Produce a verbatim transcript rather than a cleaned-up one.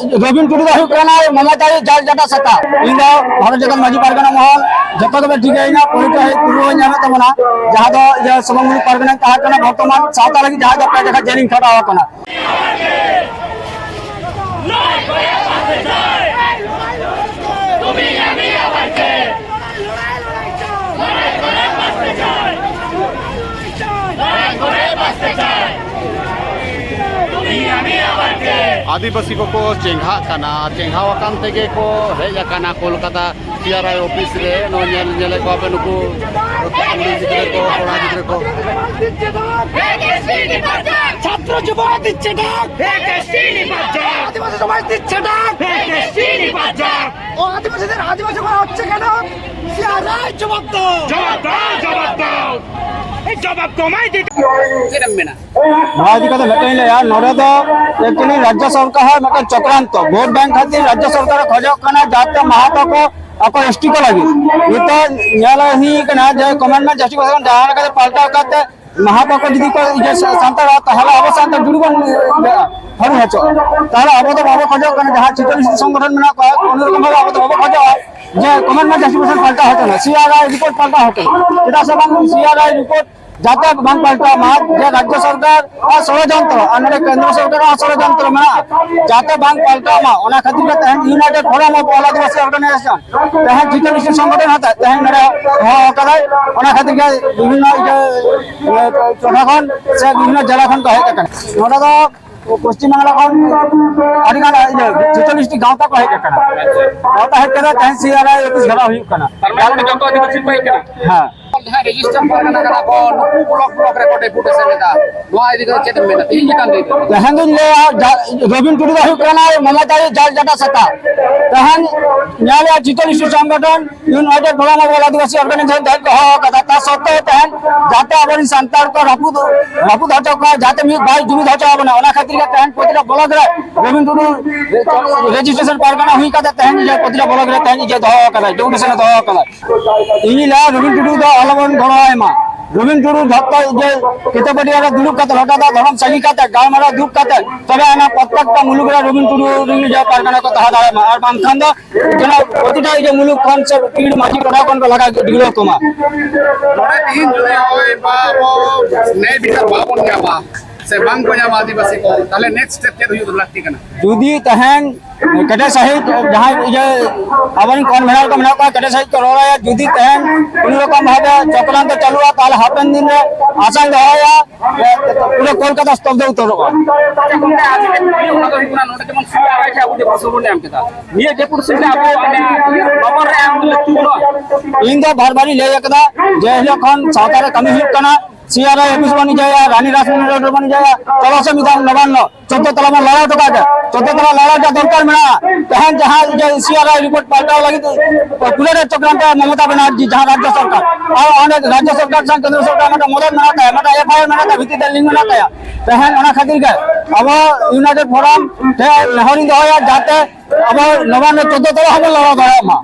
ᱨᱚᱵᱤᱱ ᱴᱩᱰᱩ ᱫᱚ ᱦᱩᱭᱩᱜ ᱠᱟᱱᱟᱭ ᱢᱚᱢᱚᱛᱟᱭᱤᱡ ᱡᱟᱞ ᱡᱟᱴᱟ ᱥᱮᱛᱟ᱾ ᱤᱧ ᱫᱚ ᱵᱷᱟᱨᱚᱛ ᱡᱟᱠᱟᱛ ᱢᱟᱹᱡᱷᱤ ᱯᱟᱨᱜᱟᱱᱟ ᱢᱚᱦᱚᱞ ᱡᱚᱛᱚ ᱜᱮᱯᱮ ᱴᱷᱤᱠᱟᱹᱭᱤᱧᱟ, ᱯᱚᱨᱤᱪᱚᱭ ᱯᱩᱨᱟᱹ ᱧᱟᱢᱮᱫ ᱛᱟᱵᱚᱱᱟ, ᱡᱟᱦᱟᱸ ᱫᱚ ᱤᱭᱟᱹ ᱥᱩᱵᱷᱚᱝᱵᱚᱞᱤ ᱯᱟᱨᱜᱟᱱᱟᱧ ᱛᱟᱦᱮᱸ ᱠᱟᱱᱟ, ᱵᱚᱨᱛᱚᱢᱟᱱ ᱥᱟᱶᱛᱟ ᱞᱟᱹᱜᱤᱫ ᱡᱟᱦᱟᱸ ᱫᱚ ᱯᱮ ᱡᱟᱭᱜᱟ ᱡᱮᱞᱤᱧ ᱠᱷᱟᱴᱟᱣ ᱟᱠᱟᱱᱟ᱾ ᱟᱹᱫᱤᱵᱟᱹᱥᱤ ᱠᱚᱠᱚ ᱪᱮᱸᱜᱷᱟᱜ ᱠᱟᱱᱟ, ᱪᱮᱸᱜᱷᱟᱣ ᱟᱠᱟᱱ ᱛᱮᱜᱮ ᱠᱚ ᱦᱮᱡ ᱟᱠᱟᱱᱟ ᱠᱳᱞᱠᱟᱛᱟ ᱥᱤ ᱟᱨ ᱟᱭ ᱚᱯᱷᱤᱥ ᱨᱮ᱾ ᱱᱚᱜᱼᱚᱭ ᱧᱮᱞ, ᱧᱮᱞᱮᱫ ᱠᱚᱣᱟ ᱯᱮ ᱱᱩᱠᱩ ᱠᱩᱲᱤ ᱜᱤᱫᱽᱨᱟᱹ ᱠᱚ, ᱠᱚᱲᱟ ᱜᱤᱫᱽᱨᱟᱹ ᱠᱚ᱾ ছাত্র যুবক দিচ্ছে ডাক, আদিবাসী সমাজ দিচ্ছে ডাক, ও আদিবাসীদের আদিবাসী করা হচ্ছে কেন? সিআরআই জবাব দাও। জবাব দাও, জবাব দাও। এই জবাব তোমায় দিতে। ᱪᱮᱫ ᱮᱢ ᱢᱮᱱᱟ? ᱱᱚᱣᱟ ᱤᱫᱤ ᱠᱟᱛᱮ ᱢᱤᱫᱴᱮᱱ ᱤᱧ ᱞᱟᱹᱭᱟ, ᱱᱚᱰᱮ ᱫᱚ actually ᱨᱟᱡᱽᱡᱚ ᱥᱚᱨᱠᱟᱨ ᱦᱚᱸ ᱢᱤᱫᱴᱮᱱ ᱪᱚᱠᱨᱟᱱᱛᱚ, ᱵᱷᱳᱴ ᱵᱮᱝᱠ ᱠᱷᱟᱹᱛᱤᱨ ᱨᱟᱡᱽᱡᱚ ᱥᱚᱨᱠᱟᱨ ᱮ ᱠᱷᱚᱡᱚᱜ ᱠᱟᱱᱟ ᱡᱟᱛᱮ ᱢᱟᱦᱟᱛᱚ ᱠᱚ ᱟᱠᱚ ᱮᱥᱴᱤ ᱠᱚ ᱞᱟᱹᱜᱤᱫ᱾ ᱱᱤᱛᱚᱜ ᱧᱮᱞ ᱦᱩᱭ ᱠᱟᱱᱟ ᱡᱮ ᱠᱚᱢᱮᱱᱴ ᱢᱮ ᱡᱟᱹᱥᱛᱤ ᱠᱚ ᱡᱟᱦᱟᱸ ᱞᱮᱠᱟᱛᱮ ᱯᱟᱞᱴᱟᱣ ᱠᱟᱛᱮ ᱢᱟᱦᱟᱛᱚ ᱠᱚ ᱡᱩᱫᱤ ᱠᱚ ᱤᱭᱟᱹ ᱥᱟ-, ᱥᱟᱱᱛᱟᱲ, ᱛᱟᱦᱚᱞᱮ ᱟᱵᱚ ᱥᱟᱱᱛᱟᱲ ᱡᱩᱲᱤ ᱵᱚᱱ ᱤᱭᱟᱹ ᱦᱟᱹᱲᱩ ᱦᱚᱪᱚᱜᱼᱟ᱾ ᱛᱟᱦᱚᱞᱮ ᱟᱵᱚ ᱫᱚ ᱵᱟᱵᱚ ᱠᱷᱚᱡᱚᱜ ᱠᱟᱱᱟ ᱡᱟᱦᱟᱸ ᱪᱷᱮᱪᱪᱚᱞᱞᱤᱥ ᱥᱚᱝᱜᱚᱴᱷᱚᱱ ᱢᱮᱱᱟᱜ ᱠᱚᱣᱟ, ᱚᱱᱟ ᱨᱚᱠᱚᱢ ᱵᱷᱟᱵᱮ ᱟᱵᱚ ᱫᱚ ᱵᱟᱵᱚ ᱠᱷᱚᱡᱚᱜᱼᱟ ᱡᱮ ᱠᱚᱢᱮᱱᱴ ᱢᱮ ᱡᱟᱹᱥᱛᱤ ᱯᱟᱨᱥᱮᱱᱴ ᱯᱟᱞᱴᱟᱣ ᱦᱚᱪᱚ ᱱᱟ, ᱥᱤ ᱟᱨ ᱟᱭ ᱨᱤᱯᱳᱨᱴ ᱯᱟᱞᱴᱟᱣ ᱦᱚᱪᱚ᱾ ᱪᱮᱫᱟᱜ ᱥᱮ ᱵᱟᱝ ᱥᱤ ᱟᱨ ᱟᱭ ᱨᱤᱯᱳᱨᱴ ᱡᱟᱛᱮ ᱵᱟᱝ ᱯᱟᱞᱴᱟᱜ ᱢᱟ, ᱡᱮ ᱨᱟᱡᱽᱡᱚ ᱥᱚᱨᱠᱟᱨ ᱟᱨ ᱥᱚᱲᱚᱡᱚᱱᱛᱨᱚ ᱟᱨ ᱱᱚᱰᱮ ᱠᱮᱱᱫᱨᱚ ᱥᱚᱨᱠᱟᱨ ᱟᱜ ᱥᱚᱲᱚᱡᱚᱱᱛᱨᱚ ᱢᱮᱱᱟᱜᱼᱟ, ᱡᱟᱛᱮ ᱵᱟᱝ ᱯᱟᱞᱴᱟᱜ ᱢᱟ, ᱚᱱᱟ ᱠᱷᱟᱹᱛᱤᱨ ᱜᱮ ᱛᱮᱦᱮᱧ United Forum of All Adivasi Organization, ᱛᱮᱦᱮᱧ ᱪᱷᱮᱪᱪᱚᱞᱞᱤᱥ ᱥᱚᱝᱜᱚᱴᱷᱚᱱ ᱦᱚᱛᱮ ᱛᱮᱦᱮᱧ ᱱᱚᱰᱮ ᱦᱚᱦᱚ ᱟᱠᱟᱫᱟᱭ᱾ ᱚᱱᱟ ᱠᱷᱟᱹᱛᱤᱨ ᱜᱮ ᱵᱤᱵᱷᱤᱱᱱᱚ ᱤᱭᱟᱹ, ᱤᱭᱟᱹ ᱴᱚᱴᱷᱟ ᱠᱷᱚᱱ ᱥᱮ ᱵᱤᱵᱷᱤᱱᱱᱚ ᱡᱮᱞᱟ ᱠᱷᱚᱱ ᱠᱚ ᱦᱮᱡ ᱟᱠᱟᱱᱟ᱾ ᱱᱚᱰᱮ ᱫᱚ ᱯᱚᱥᱪᱤᱢ ᱵᱟᱝᱞᱟ ᱠᱷᱚᱱ ᱟᱹᱰᱤ ᱜᱟᱱ ᱤᱭᱟᱹ ᱪᱷᱮᱪᱪᱚᱞᱞᱤᱥ ᱴᱤ ᱜᱟᱶᱛᱟ ᱠᱚ ᱦᱮᱡ ᱟᱠᱟᱱᱟ᱾ ᱜᱟᱶᱛᱟ ᱦᱮᱡ ᱠᱟᱛᱮ ᱛᱮᱦᱮᱧ ᱥᱤ ᱟᱨ ᱟᱭ ᱚᱯᱷᱤᱥ ᱜᱷᱮᱨᱟᱣ ᱦᱩᱭᱩᱜ ᱠᱟᱱᱟ᱾ ᱛᱟᱨ ᱢᱟᱱᱮ ᱱᱚᱰᱮ ᱡᱚᱛᱚ ᱟᱹᱫᱤᱵᱟᱹᱥᱤ ᱠᱚ ᱦᱮᱡ ᱠᱟᱱᱟ? ᱦᱮᱸ᱾ ᱡᱟᱦᱟᱸᱭ ᱨᱮᱡᱤᱥᱴᱟᱨ ᱯᱟᱨᱜᱟᱱᱟ ᱠᱟᱱᱟ ᱠᱚ, ᱱᱩᱠᱩ ᱵᱞᱚᱠ ᱵᱞᱚᱠ ᱨᱮᱠᱚ ᱰᱮᱯᱩᱴᱮᱥᱚᱱ ᱮᱫᱟ, ᱱᱚᱣᱟ ᱤᱫᱤ ᱠᱟᱛᱮ ᱪᱮᱫ ᱮᱢ ᱢᱮᱱᱟ? ᱛᱮᱦᱮᱧ ᱪᱮᱛᱟᱱ ᱨᱮ ᱛᱮᱦᱮᱧ ᱫᱩᱧ ᱞᱟᱹᱭᱟ, ᱡᱟ-, ᱨᱚᱵᱤᱱ ᱴᱩᱰᱩ ᱫᱚ ᱦᱩᱭᱩᱜ ᱠᱟᱱᱟᱭ ᱢᱚᱢᱚᱛᱟᱭᱤᱡ ᱡᱟᱞ ᱡᱟᱴᱟ ᱥᱮᱛᱟ᱾ ᱛᱮᱦᱮᱧ ᱧᱮᱞᱮᱜᱼᱟ ᱪᱷᱮᱪᱪᱚᱞᱞᱤᱥ ᱥᱚᱝᱜᱚᱴᱷᱚᱱ United Forum of All Adivasi Organization ᱛᱮᱦᱮᱧ ᱠᱚ ᱦᱚᱦᱚ ᱟᱠᱟᱫᱟ, ᱛᱟ ᱥᱚᱛᱛᱮᱣ ᱛᱮᱦᱮᱧ ᱡᱟᱛᱮ ᱟᱵᱚᱨᱮᱱ ᱥᱟᱱᱛᱟᱲ ᱠᱚ ᱨᱟᱹᱯᱩᱫ, ᱨᱟᱹᱯᱩᱫ ᱦᱚᱪᱚ ᱠᱚᱣᱟ, ᱡᱟᱛᱮ ᱢᱤᱫ ᱵᱟᱭ ᱡᱩᱢᱤᱫ ᱦᱚᱪᱚ ᱟᱵᱚᱱᱟ, ᱚᱱᱟ ᱠᱷᱟᱹᱛᱤᱨ ᱜᱮ ᱛᱮᱦᱮᱧ ᱯᱨᱚᱛᱤᱴᱟ ᱵᱞᱚᱠ ᱨᱮ ᱨᱚᱵᱤᱱ ᱴᱩᱰᱩ ᱨᱮᱡᱤᱥᱴᱨᱮᱥᱚᱱ ᱯᱟᱨᱜᱟᱱᱟ ᱦᱩᱭ ᱠᱟᱛᱮ ᱛᱮᱦᱮᱧ ᱡᱮ ᱯᱨᱚᱛᱤᱴᱟ ᱵᱞᱚᱠ ᱨᱮ ᱛᱮᱦᱮᱧ ᱡᱮ ᱫᱚᱦᱚ ᱟᱠᱟᱫᱟ, ᱰᱮᱯᱩᱴᱮᱥᱚᱱ ᱮ ᱫᱚᱦᱚ ᱟᱠᱟᱫᱟ᱾ ᱤᱧ ᱞᱟᱹᱭᱟ ᱨᱚᱵᱤᱱ ᱴᱩᱰᱩ ᱫᱚ ᱟᱞᱚᱵᱚᱱ ᱜᱚᱲᱚ ᱟᱭ ᱢᱟ᱾ ᱨᱚᱵᱤᱱ ᱴᱩᱰᱩ ᱡᱷᱚᱛᱚ ᱡᱮ ᱠᱤᱛᱟᱹᱯᱟᱹᱴᱤᱭᱟᱹ ᱨᱮ ᱫᱩᱲᱩᱵ ᱠᱟᱛᱮ, ᱞᱚᱴᱟ ᱫᱟᱜ ᱫᱷᱚᱨᱚᱢ ᱥᱟᱹᱜᱤ ᱠᱟᱛᱮ, ᱜᱟᱞᱢᱟᱨᱟᱣ ᱫᱩᱲᱩᱵ ᱠᱟᱛᱮ, ᱛᱚᱵᱮ ᱟᱱᱟ ᱯᱨᱚᱛᱮᱠᱴᱟ ᱢᱩᱞᱩᱠ ᱨᱮ ᱨᱚᱵᱤᱱ ᱴᱩᱰᱩ ᱨᱤᱱ ᱡᱮ ᱯᱟᱨᱜᱟᱱᱟ ᱠᱚ ᱛᱟᱦᱮᱸ ᱫᱟᱲᱮᱭᱟᱜ ᱢᱟ᱾ ᱟᱨ ᱵᱟᱝᱠᱷᱟᱱ ᱫᱚ ᱡᱮᱱᱚ ᱯᱨᱚᱛᱤᱴᱟ ᱡᱮ ᱢᱩᱞᱩᱠ ᱠᱷᱚᱱ ᱥᱮ ᱯᱤᱲ ᱢᱟᱹᱡᱷᱤ ᱴᱚᱴᱷᱟ ᱠᱷᱚᱱ ᱠᱚ ᱞᱟᱜᱟ ᱰᱤᱜᱽᱞᱟᱹᱣ ᱠᱚᱢᱟ᱾ ᱱᱚᱰᱮ ᱛᱮᱦᱮᱧ ᱡᱩᱫᱤ ᱦᱚᱸᱜᱼᱚᱭ ᱵᱟ ᱟᱵᱚ ᱱᱮᱭ ᱵᱤᱪᱟᱨ ᱵᱟᱵᱚᱱ ᱧᱟᱢᱟ ᱥᱮ ᱵᱟᱝ ᱠᱚ ᱧᱟᱢᱟ ᱟᱹᱫᱤᱵᱟᱹᱥᱤ ᱠᱚ, ᱛᱟᱦᱞᱮ next step ᱪᱮᱫ ᱦᱩᱭᱩᱜ ᱞᱟᱹᱠᱛᱤ ᱠᱟᱱᱟ? ᱡᱩᱫᱤ ᱛᱮᱦᱮᱧ ᱠᱮᱴᱮᱡ ᱥᱟᱺᱦᱤᱡ ᱡᱟᱦᱟᱸᱭ ᱤᱭᱟᱹ ᱟᱵᱚᱨᱮᱱ convener ᱠᱚ ᱢᱮᱱᱟᱜ ᱠᱚᱣᱟ, ᱠᱮᱴᱮᱡ ᱥᱟᱺᱦᱤᱡ ᱠᱚ ᱨᱚᱲᱟ, ᱡᱩᱫᱤ ᱛᱮᱦᱮᱧ ᱠᱳᱱᱳ ᱨᱚᱠᱚᱢ ᱵᱷᱟᱵᱮ ᱪᱚᱠᱨᱟᱱᱛᱚ ᱪᱟᱹᱞᱩᱜᱼᱟ, ᱛᱟᱦᱞᱮ ᱦᱟᱯᱮᱱ ᱫᱤᱱ ᱨᱮ ᱟᱥᱟᱧ ᱫᱚᱦᱚᱭᱟ ᱡᱮ ᱯᱩᱨᱟᱹ ᱠᱳᱞᱠᱟᱛᱟ ᱥᱛᱚᱵᱫᱷᱚ ᱩᱛᱟᱹᱨᱚᱜᱼᱟ᱾ ᱟᱪᱪᱷᱟ ᱜᱚᱢᱠᱮ, ᱟᱨ ᱢᱤᱫᱴᱮᱱ ᱠᱩᱠᱞᱤ, ᱚᱱᱟ ᱫᱚ ᱦᱩᱭᱩᱜ ᱠᱟᱱᱟ, ᱱᱚᱰᱮ ᱡᱮᱢᱚᱱ ᱥᱤ ᱟᱨ ᱟᱭ ᱴᱷᱮᱱ ᱟᱵᱚ ᱰᱮᱯᱩᱴᱮᱥᱚᱱ ᱵᱚᱱ ᱮᱢ ᱠᱮᱫᱟ, ᱱᱤᱭᱟᱹ ᱰᱮᱯᱩᱴᱮᱥᱚᱱ ᱨᱮ ᱟᱵᱚ ᱚᱱᱮ ᱵᱟᱵᱚᱱ ᱨᱮ ᱮᱢ ᱞᱟᱹᱠᱛᱤ ᱵᱟᱹᱱᱩᱜᱼᱟ? ᱤᱧ ᱫᱚ ᱵᱟᱨ ᱵᱟᱨᱤᱧ ᱞᱟᱹᱭ ᱟᱠᱟᱫᱟ, ᱡᱮ ᱦᱤᱞᱳᱜ ᱠᱷᱚᱱ ᱥᱟᱶᱛᱟ ᱨᱮ ᱠᱟᱹᱢᱤ ᱦᱩᱭᱩᱜ ᱠᱟᱱᱟ, ᱥᱤ ᱟᱨ ᱟᱭ ᱚᱯᱷᱤᱥ ᱵᱚᱱ ᱤᱡᱟᱭᱟ, ᱨᱟᱱᱤ ᱨᱟᱥ ᱢᱚᱱᱫᱤᱨ ᱨᱮᱵᱚᱱ ᱤᱡᱟᱭᱟ, ᱪᱚᱞᱚ ᱥᱮ ᱢᱤᱫ ᱫᱷᱟᱣ ᱱᱚᱵᱟᱱᱱᱚ ᱪᱳᱫᱽᱫᱳ ᱛᱟᱞᱟ ᱵᱚᱱ ᱞᱟᱲᱟᱣ ᱦᱚᱴᱚ ᱠᱟᱜ ᱜᱮ, ᱪᱳᱫᱽᱫᱳ ᱛᱟᱞᱟ ᱞᱟᱲᱟᱣ ᱨᱮᱭᱟᱜ ᱫᱚᱨᱠᱟᱨ ᱢᱮᱱᱟᱜᱼᱟ᱾ ᱛᱮᱦᱮᱧ ᱡᱟᱦᱟᱸ ᱡᱮ ᱥᱤ ᱟᱨ ᱟᱭ ᱨᱤᱯᱳᱨᱴ ᱯᱟᱞᱴᱟᱣ ᱞᱟᱹᱜᱤᱫ ᱯᱩᱨᱟᱹ ᱨᱮ ᱪᱚᱠᱨᱟᱱᱛᱚ ᱢᱚᱢᱚᱛᱟ ᱵᱮᱱᱟᱨᱡᱤ, ᱡᱟᱦᱟᱸ ᱨᱟᱡᱽᱡᱚ ᱥᱚᱨᱠᱟᱨ, ᱟᱨ ᱚᱸᱰᱮ ᱨᱟᱡᱽᱡᱚ ᱥᱚᱨᱠᱟᱨ ᱥᱟᱶ ᱠᱮᱱᱫᱨᱚ ᱥᱚᱨᱠᱟᱨ ᱢᱤᱫᱴᱟᱝ ᱢᱚᱫᱚᱫ ᱢᱮᱱᱟᱜ ᱛᱟᱭᱟ, ᱢᱤᱫᱴᱟᱝ ᱮᱯᱷ ᱟᱭ ᱟᱨ ᱢᱮᱱᱟᱜ ᱛᱟᱭᱟ, ᱵᱷᱤᱛᱤᱨ ᱨᱮ ᱞᱤᱝᱠ ᱢᱮᱱᱟᱜ ᱛᱟᱭᱟ᱾ ᱛᱮᱦᱮᱧ ᱚᱱᱟ ᱠᱷᱟᱹᱛᱤᱨ ᱜᱮ ᱟᱵᱚ ᱤᱭᱩᱱᱟᱭᱴᱮᱰ ᱯᱷᱳᱨᱟᱢ ᱴᱷᱮᱱ ᱱᱮᱦᱚᱨᱤᱧ ᱫᱚᱦᱚᱭᱟ, ᱡᱟᱛᱮ ᱟᱵᱚ ᱱᱚᱵᱟᱱᱱᱚ ᱪᱳᱫᱽᱫᱳ ᱛᱟᱞᱟ ᱦᱚᱸᱵᱚᱱ ᱞᱟᱲᱟᱣ ᱫᱟᱲᱮᱭᱟᱜ ᱢᱟ᱾